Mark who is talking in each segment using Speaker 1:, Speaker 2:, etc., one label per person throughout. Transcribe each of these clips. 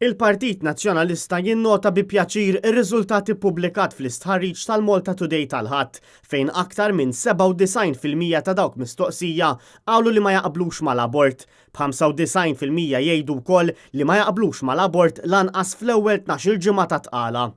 Speaker 1: Il-Partit Nazzjonalista jinnota bi pjaċir ir-riżultati ppubblikat fl-istħarriġ tal-Malta Today tal-Ħadd, fejn aktar minn 97% ta' dawk mistoqsija qalu li ma jaqblux mal-abort, b'95% jgħidu wkoll li ma jaqblux mal-abort lanqas fl-ewwel 12-il ġimgħa ta' tqala.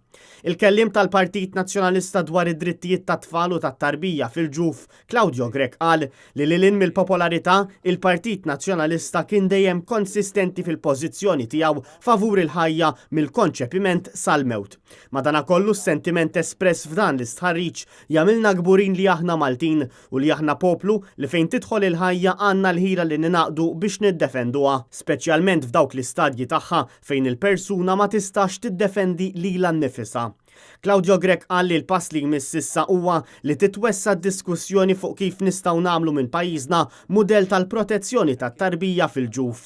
Speaker 1: Il-kelliem tal-Partit Nazzjonalista dwar id-drittijiet tat-tfal u tat-tarbija fil-ġuf, Claudio Grech qal li lil hinn mill-popolarità, il-Partit Nazzjonalista kien dejjem konsistenti fil-pożizzjoni tiegħu favur il-ħajja mill-konċepiment sal-mewt. Madanakollu s-sentiment espress f'dan l-istħarriġ jagħmilna kburin li aħna Maltin u li aħna poplu li fejn tidħol il-ħajja għandna l-ħila li ningħaqdu biex niddefenduha, speċjalment f'dawk l-istadji tagħha fejn il-persuna ma tistax tiddefendi lilha nnifisha. Claudio Grech qal li l-pass li jmiss issa huwa li titwessa' d-diskussjoni fuq kif nistgħu nagħmlu minn pajjiżna mudell tal-protezzjoni tat-tarbija fil-ġuf.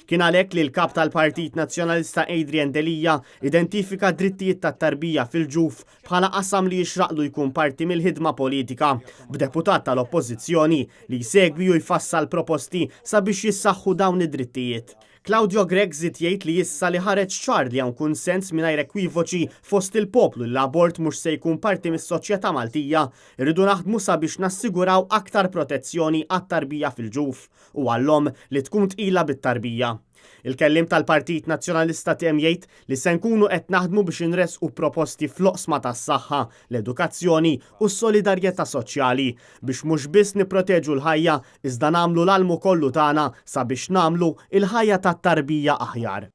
Speaker 1: Kien għalhekk li l-Kap tal-Partit Nazzjonalista Adrian Delia identifika d-drittijiet tat-tarbija fil-ġuf bħala qasam li jixraqlu jkun parti mill-ħidma politika, b'deputat tal-Oppożizzjoni li jsegwi u jfassal proposti sabiex jissaħħu dawn id-drittijiet. Claudio Grech żied jgħid li issa li ħareġ ċar li hawn kunsens mingħajr ekwivoċi fost il-poplu li l-abort mhux se jkun parti mis-soċjetà Maltija, irridu naħdmu sabiex nassiguraw aktar protezzjoni għat-tarbija fil-ġuf u għall-omm li tkun tqila bit-tarbija. Il-kelliem tal-Partit Nazzjonalista temm jgħid li se nkunu qed naħdmu biex inressqu proposti fl-oqsma tas-saħħa, l-edukazzjoni u s-solidarjetà soċjali biex mhux biss nipproteġu l-ħajja iżda nagħmlu l-almu kollu tagħna sabiex nagħmlu l-ħajja tat-tarbija aħjar.